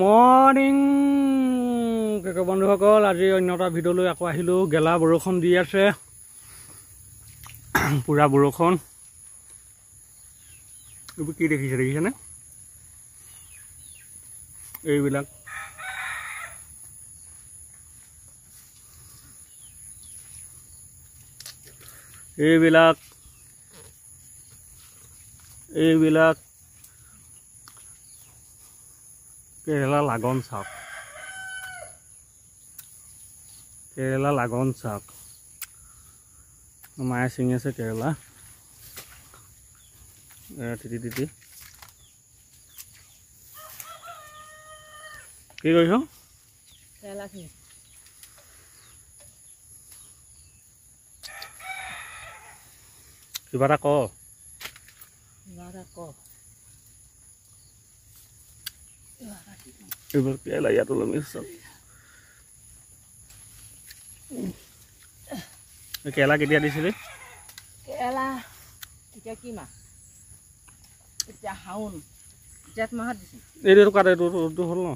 Morning বন্ধুসকল, আজি অন্য এটা ভিডিঅ'লৈ আকৌ আহিলোঁ। গেলা বৰষুণ দি আছে, পূৰা বৰষুণ। এইবোৰ কি দেখিছে, দেখিছেনে? এইবিলাক এইবিলাক এইবিলাক কেৰেলা লাগন চাওক, কেৰেলা লাগন চাওক। মায়ে ছিঙি আছে কেৰেলা, তিতি তিতি। কি কৰিছ? কিবা এটা ক। এইবোৰ কেৰেলা ইয়াত ওলমি চাওক। কেৰেলা কেতিয়া দিছিলি? কেৰেলা এতিয়া কি মাহ? এতিয়া শাওণ, জেঠ মাহত দিছিল। এইটো কাট, এইটো এইটো হ'ল ন?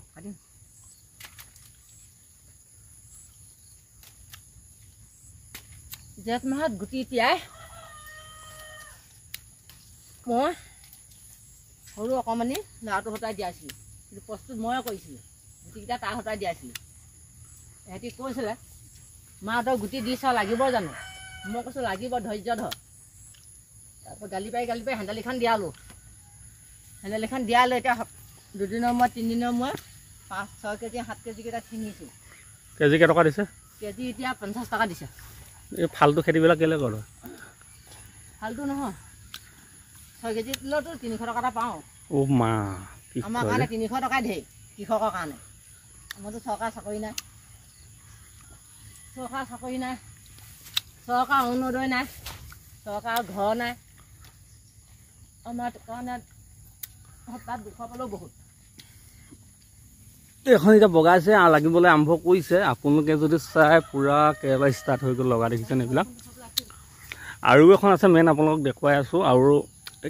জেঠ মাহত গুটি তিয়াই মই সৰু অকণমানি ল'ৰাটো সতাই দিয়াইছিলোঁ। কিন্তু প্ৰস্তুত ময়ে কৰিছিলোঁ, গুটিকেইটা তাৰ সতাই দিয়াইছিলোঁ। সিহঁতি কৈছিলে, মা তই গুটি দিছ লাগিব জানো? মই কৈছোঁ লাগিব, ধৈৰ্য ধৰ। তাৰপৰা গালি পাৰি গালি পাৰি হেন্দালিখন দিয়ালোঁ। হেন্দালিখন দিয়ালৈ এতিয়া দুদিনৰ মূৰত তিনিদিনৰ মূৰত 5 6 কেজি 7 কেজিকেইটা ছিঙিছোঁ। কেজি কেইটকা দিছে? কেজি এতিয়া 50 টকা দিছে। এই ফাল্টু খেতিবিলাক কেলৈ কৰে? ফাল্টু নহয়, 6 কেজি দিলেতো 300 টকা এটা পাওঁ। অ' মা, আমাৰ কাৰণে 300 টকাই ধেৰ কৃষকৰ কাৰণে। আমাৰতো চৰকাৰ চাকৰি নাই, চৰকাৰ চাকৰি নাই, চৰকাৰ অৰুণোদয় নাই, চৰকাৰৰ ঘৰ নাই। আমাৰ কাৰণে সপ্তাহত 200 পালেও বহুত। এইখন এতিয়া বগাইছে, লাগিবলৈ আৰম্ভ কৰিছে। আপোনালোকে যদি চাই পূৰা কেৰেলা ষ্টাৰ্ট হৈ গ'ল লগা, দেখিছেনে এইবিলাক? আৰু এখন আছে মেইন, আপোনালোকক দেখুৱাই আছোঁ। আৰু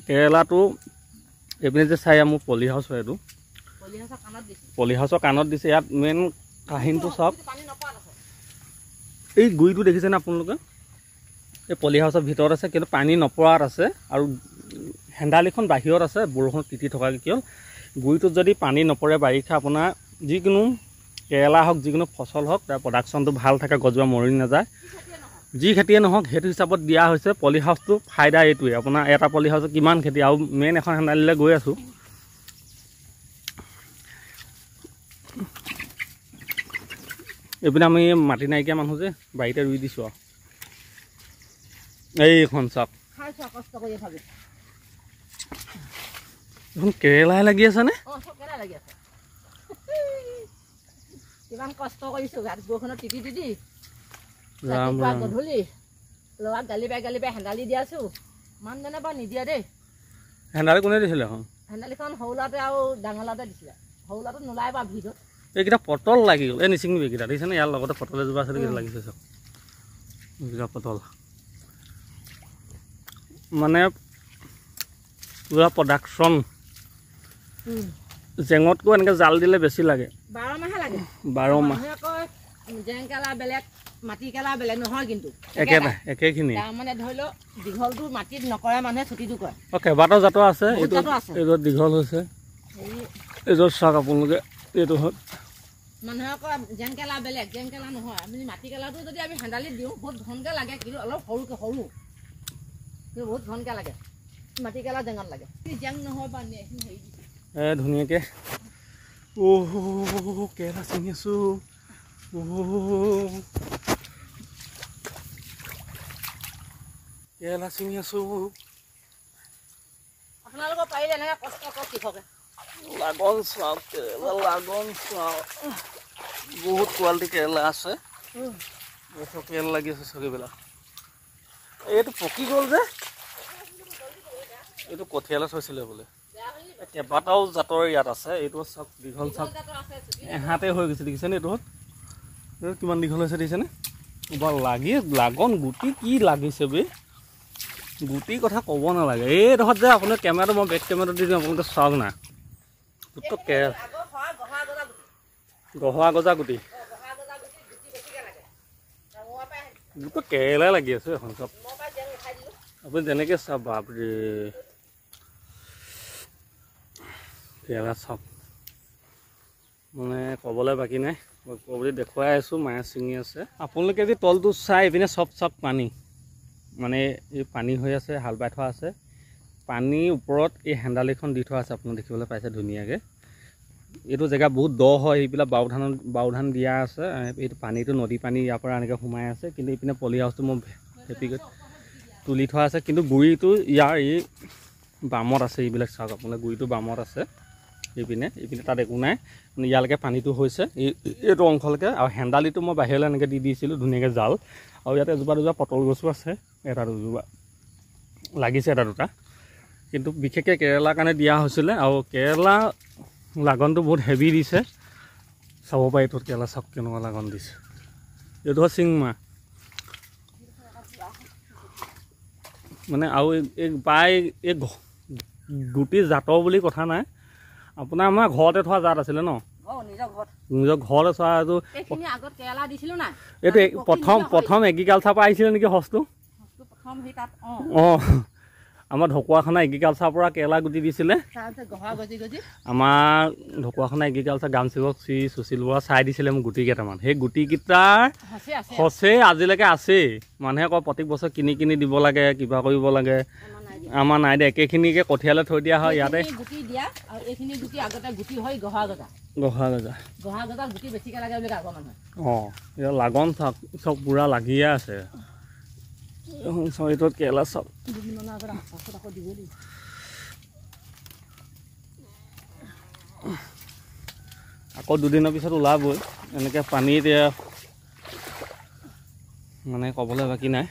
কেৰেলাটো এইপিনে যে চাই, মোৰ পলি হাউচ হয়, এইটো পলি হাউচৰ কাণত দিছে। ইয়াত মেইন কাহিনীটো চাওক, এই গুৰিটো দেখিছেনে আপোনালোকে? এই পলি হাউচৰ ভিতৰত আছে, কিন্তু পানী নপৰাত আছে। আৰু হেন্দালিখন বাহিৰত আছে, বৰষুণত তিতি থকাকৈ। কি হ'ল, গুৰিটোত যদি পানী নপৰে বাৰিষা, আপোনাৰ যিকোনো কেৰেলা হওক, যিকোনো ফচল হওক, তাৰ প্ৰডাকশ্যনটো ভাল থাকে, গছজোপা মৰি নাযায়। যি খেতিয়ে নহওক, সেইটো হিচাপত দিয়া হৈছে পলি হাউচটো। ফাইদা এইটোৱে, আপোনাৰ এটা পলি হাউচত কিমান খেতি। আৰু মেইন এখন হেন্দালিলৈ গৈ আছোঁ। এইপিনে আমি মাটি নাইকিয়া মানুহ যে, বাৰীতে ৰুই দিছোঁ। আৰু এইখন চাওক, এইখন কেৰেলাই লাগি আছে নে? কিমান কষ্ট কৰিছোঁ বৰষুণত তিতি তিতি, গধূলি ল'ৰাক গালি পাই গালি পাই হেন্দালি দিয়াছোঁ। মানুহজনে বাৰু নিদিয়া দেই। হেন্দালি কোনে দিছিলে? এখন হেন্দালিখন সৰু ল'ৰাটোৱে আৰু ডাঙৰ ল'ৰাটোৱে দিছিলে। সৰু ল'ৰাটো নোলায় বাৰু ভিতৰত। এইকেইটা পটল লাগি গ'ল। এই নিচিঙিবি এইকেইটা, দেখিছেনে? ইয়াৰ লগতে পটল এজোপা আছে, এইকেইটা লাগিছে চাওক। এইকেইটা পটল মানে পূৰা প্ৰডাকশ্যন। জেঙতকৈ এনেকৈ জাল দিলে বেছি লাগে। 12 মাহে লাগে। 12 মাহ। জেং কেলা বেলেগ, মাটি কেলা বেলেগ নহয়, কিন্তু একেটা একেখিনি। তাৰমানে ধৰি লওক দীঘলটো মাটিত নকৰে মানুহে, চুটিটো কৰে। অঁ, কেইবাটাও জাতৰ আছে। এইটো এইটো দীঘল হৈছে, এইটো চাওক আপোনালোকে, এইটো হ'ল। মানুহে কয় জেং কেলা বেলেগ, জেং কেলা নহয়। আমি মাটি কেলাটো যদি আমি হেন্দালিত দিওঁ বহুত ঘনকৈ লাগে, কিন্তু অলপ সৰুকৈ সৰু, কিন্তু বহুত ঘনকৈ লাগে। মাটি কেলা জেঙত লাগে, জেং নহয় বা হেৰি। এই ধুনীয়াকৈ অ' কেৰেলা ছিঙি আছোঁ। অ' কেৰেলা ছিঙি আছোঁ। আপোনালোকৰ পাৰিলে এনেকৈ কষ্ট কৰক কৃষকে। লাগন চাওক, কেৰেলা লাগন চাওক, বহুত কোৱালিটি কেৰেলা আছে। বহুত কেৰেলা লাগি আছে চকীবিলাক। এইটো পকি গ'ল যে, এইটো কঠীয়ালে থৈছিলে বোলে। কেইবাটাও জাতৰ ইয়াত আছে। এইটো চাওক, দীঘল চাওক, এহাতে হৈ গৈছে, দেখিছেনে? এইটো কিমান দীঘল হৈছে দেখিছেনে? বা লাগি লাগন গুটি কি লাগিছে বে, গুটিৰ কথা ক'ব নালাগে। এইডোখৰত যে আপোনাৰ কেমেৰাটো, মই বেক কেমেৰাটো দি দিওঁ, আপোনালোকে চাওক না। আগৰ গহা গজা গুটি গোটেই কেৰেলা লাগি আছে এখন চব। আপুনি যেনেকৈ চাওক, বাপৰে কেৰেলা চাওক, মানে ক'বলৈ বাকী নাই। ক'বলৈ দেখুৱাই আছোঁ, মায়ে ছিঙি আছে। আপোনালোকে যদি তলটো চাই এইপিনে চব চব পানী, মানে এই পানী হৈ আছে, হাল বাই থোৱা আছে। পানীৰ ওপৰত এই হেন্দালিখন দি থোৱা আছে, আপোনালোকে দেখিবলৈ পাইছে ধুনীয়াকৈ। এইটো জেগা বহুত দ হয়, এইবিলাক বাওধান দিয়া আছে। এইটো পানীটো নদী পানী ইয়াৰ পৰা এনেকৈ সোমাই আছে। কিন্তু এইপিনে পলি হাউচটো মই হেপিকৈ তুলি থোৱা আছে, কিন্তু গুৰিটো ইয়াৰ এই বামত আছে। এইবিলাক চাওক আপোনালোকে, গুৰিটো বামত আছে এইপিনে। এইপিনে তাত একো নাই, মানে ইয়ালৈকে পানীটো হৈছে এইটো অংশলৈকে। আৰু হেন্দালিটো মই বাহিৰলৈ এনেকৈ দি দিছিলোঁ ধুনীয়াকৈ জাল। আৰু ইয়াতে এজোপা দুজোপা পটল গছো আছে, এটা দুজোপা লাগিছে, এটা দুটা। কিন্তু বিশেষকৈ কেৰেলাৰ কাৰণে দিয়া হৈছিলে। আৰু কেৰেলা লাগনটো বহুত হেভি দিছে, চাব পাৰি এইটোত কেৰেলা চাওক কেনেকুৱা লাগন দিছে। এইটো হ'ল চিংমা মানে। আৰু এই প্ৰায় এই গুটি জাতৰ বুলি কথা নাই, আপোনাৰ আমাৰ ঘৰতে থোৱা জাত আছিলে ন? নিজৰ ঘৰতে থোৱা এইটো। এইটো প্ৰথম এগ্ৰিকালচাৰ পৰা আহিছিলে নেকি সচটো? অঁ, আমাৰ ঢকুৱাখানা এগ্ৰিকালচাৰৰ পৰা কেৰেলা গুটি দিছিলে। আমাৰ ঢকুৱাখানা এগ্ৰিকালচাৰ গ্ৰামসেৱক শ্ৰী সুশীল বৰা চাই দিছিলে মোক গুটি কেইটামান। সেই গুটিকেইটাৰ সঁচেই আজিলৈকে আছেই। মানুহে কয় প্ৰত্যেক বছৰ কিনি কিনি দিব লাগে, কিবা কৰিব লাগে, আমাৰ নাই দে, একেখিনিকে কঠীয়ালৈ থৈ দিয়া হয় ইয়াতে। অঁ, এতিয়া লাগন চাওক চব পূৰা লাগিয়ে আছে। এইটোত কেৰেলা চাওক, আকৌ দুদিনৰ পিছত ওলাবই। এনেকৈ পানী এতিয়া মানে ক'বলৈ বাকী নাই।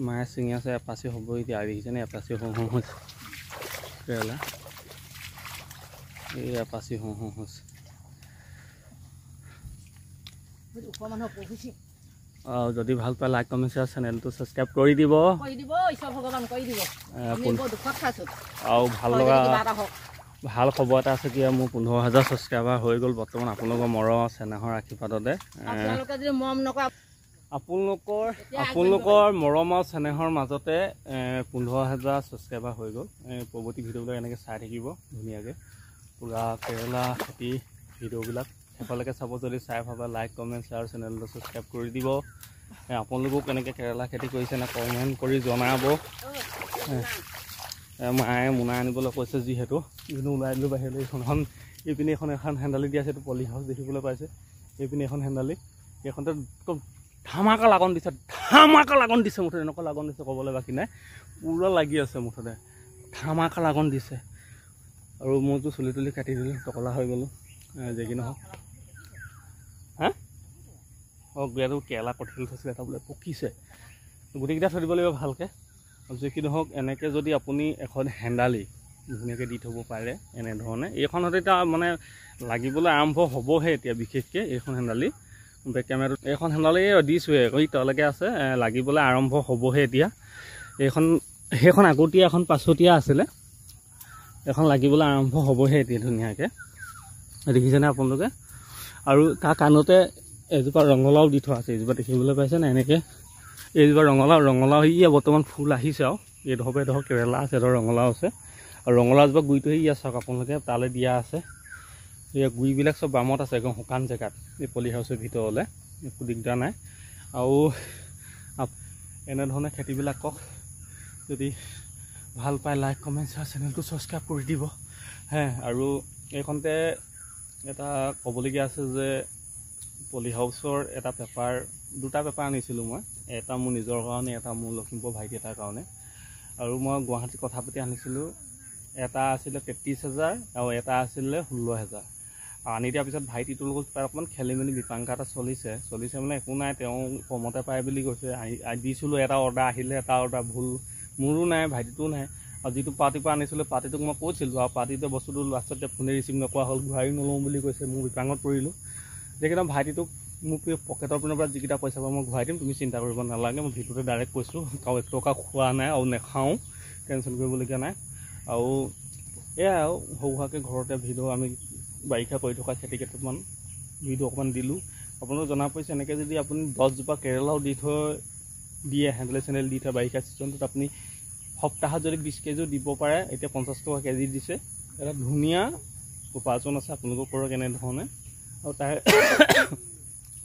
মায়ে ছিঙি আছে, এপাচি হ'ব এতিয়া। দেখিছেনে এপাচি হওঁ হওঁ হৈছে কেৰেলা, এই এপাচি হওঁ হওঁ হৈছে। যদি ভাল পায় লাইক কমেণ্ট শ্বেয়াৰ চেনেলটো ছাবস্ক্ৰাইব কৰি দিব। আৰু ভাল লগা ভাল খবৰ এটা আছে কি, মোৰ 15,000 ছাবস্ক্ৰাইবাৰ হৈ গ'ল বৰ্তমান। আপোনালোকৰ মৰম চেনেহৰ আশীৰ্বাদতে, আপোনালোকৰ মৰম আৰু চেনেহৰ মাজতে 15,000 ছাবস্ক্ৰাইবাৰ হৈ গ'ল। পৰৱৰ্তী ভিডিঅ'বিলাক এনেকৈ চাই থাকিব ধুনীয়াকৈ, পূৰা কেৰেলা খেতি ভিডিঅ'বিলাক শেষলৈকে চাব। যদি চাই ভাবা লাইক কমেণ্ট শ্বেয়াৰ চেনেলটো ছাবস্ক্ৰাইব কৰি দিব। আপোনালোকেও কেনেকৈ কেৰেলা খেতি কৰিছে নে কমেণ্ট কৰি জনাব। মায়ে মোনা আনিবলৈ কৈছে যিহেতু, কিন্তু ওলাই দিলোঁ বাহিৰলৈ। এইখন এইপিনে এখন এখন হেন্দালি দিয়া আছে, এইটো পলি হাউচ দেখিবলৈ পাইছে। এইপিনে এখন হেন্দালি, এইখনতে একদম ধামাকা লাগন দিছে, ধামাকা লাগন দিছে মুঠতে। এনেকুৱা লাগন দিছে ক'বলৈ বাকী নাই, পূৰা লাগি আছে মুঠতে, ধামাকা লাগন দিছে। আৰু মোৰতো চুলি তুলি কাটি দিলোঁ, টকলা হৈ গ'লোঁ, যে কি নহওক। হা, অঁ, ইয়াতো কেৰেলা কঠিল থৈছিলে, এটা বোলে পকিছে, গোটেইকেইটা থৈ দিব লাগিব ভালকৈ। যি কি নহওক, এনেকৈ যদি আপুনি এখন হেন্দালি ধুনীয়াকৈ দি থ'ব পাৰে এনেধৰণে, এইখনতে এতিয়া মানে লাগিবলৈ আৰম্ভ হ'বহে এতিয়া বিশেষকৈ। এইখন হেন্দালি বেক কেমেৰাটো, এইখন হেন্দালি দিছোঁৱে, এই তললৈকে আছে, লাগিবলৈ আৰম্ভ হ'বহে এতিয়া। এইখন সেইখন আগতীয়া, এখন পাছতীয়া আছিলে, এইখন লাগিবলৈ আৰম্ভ হ'বহে এতিয়া ধুনীয়াকৈ, দেখিছেনে আপোনালোকে? আৰু তাৰ কাণতে এজোপা ৰঙালাও দি থোৱা আছে, এজোপা দেখিবলৈ পাইছেনে? এনেকৈ এইজোপা ৰঙালাও ইয়া বৰ্তমান ফুল আহিছে। আৰু এইডোখৰ এডোখৰ কেৰেলা আছে, এডোখৰ ৰঙালাও আছে। আৰু ৰঙালাও এজোপা গুৰিটো ইয়াত চাওক আপোনালোকে, তালৈ দিয়া আছে। এই গুৰিবিলাক চব বামত আছে, একদম শুকান জেগাত, এই পলি হাউচৰ ভিতৰলৈ একো দিগদাৰ নাই। আৰু এনেধৰণে খেতিবিলাকক যদি ভাল পায় লাইক কমেণ্ট শ্বেয়াৰ চেনেলটো ছাবস্ক্ৰাইব কৰি দিব হে। আৰু এইখনতে এটা ক'বলগীয়া আছে যে পলি হাউচৰ এটা পেপাৰ, দুটা পেপাৰ আনিছিলোঁ মই, এটা মোৰ নিজৰ কাৰণে, এটা মোৰ লখিমপুৰ ভাইটি এটাৰ কাৰণে। আৰু মই গুৱাহাটীত কথা পাতি আনিছিলোঁ, এটা আছিলে 33,000 আৰু এটা আছিলে 16,000। আৰু আনি দিয়াৰ পিছত ভাইটিটোৰ লগত তাৰ অকণমান খেলি মেলি বিপাংকা এটা চলিছে মানে একো নাই, তেওঁ কমতে পায় বুলি কৈছে। দিছিলোঁ, এটা অৰ্ডাৰ আহিলে, এটা অৰ্ডাৰ ভুল, মোৰো নাই ভাইটিটোও নাই। আৰু যিটো পাৰ্টিৰ পৰা আনিছিলোঁ পাৰ্টিটোক মই কৈছিলোঁ, আৰু পাৰ্টিটোৱে বস্তুটো লাষ্টত ফোনে ৰিচিভ নকৰা হ'ল, ঘূৰাইও নলওঁ বুলি কৈছে। মোৰ বিপাঙত পৰিলোঁ। যিকেইটা ভাইটিটোক মোক পকেটৰ পিনৰ পৰা যিকেইটা পইচা পাওঁ মই ঘূৰাই দিম, তুমি চিন্তা কৰিব নালাগে। মই ভিডিঅ'টো ডাইৰেক্ট কৈছোঁ, কাৰো এক টকা খোৱা নাই আৰু নাখাওঁ, টেনশ্যন কৰিবলগীয়া নাই। আৰু এয়াই আৰু সৰু সুৰাকৈ ঘৰতে ভিডিঅ' আমি বাৰিষা কৰি থকা খেতি কেইটামান ভিডিঅ' অকণমান দিলোঁ। আপোনালোক জনা পৰিছে এনেকৈ যদি আপুনি 10জোপা কেৰেলাও দি থৈ দিয়ে, হেণ্ডেল চেণ্ডেল দি থয়, বাৰিষা ছিজনটোত আপুনি সপ্তাহত যদি 20 কেজিও দিব পাৰে, এতিয়া 50 টকা কেজি দিছে, এটা ধুনীয়া উপাৰ্জন আছে। আপোনালোকক কৰক এনেধৰণে। আৰু তাৰে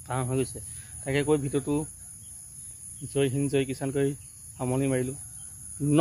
কাম হৈ গৈছে। তাকে কৈ ভিডিঅ'টো জয় হিন্দ জয় কিষাণ কৰি সামৰণি মাৰিলোঁ। ন।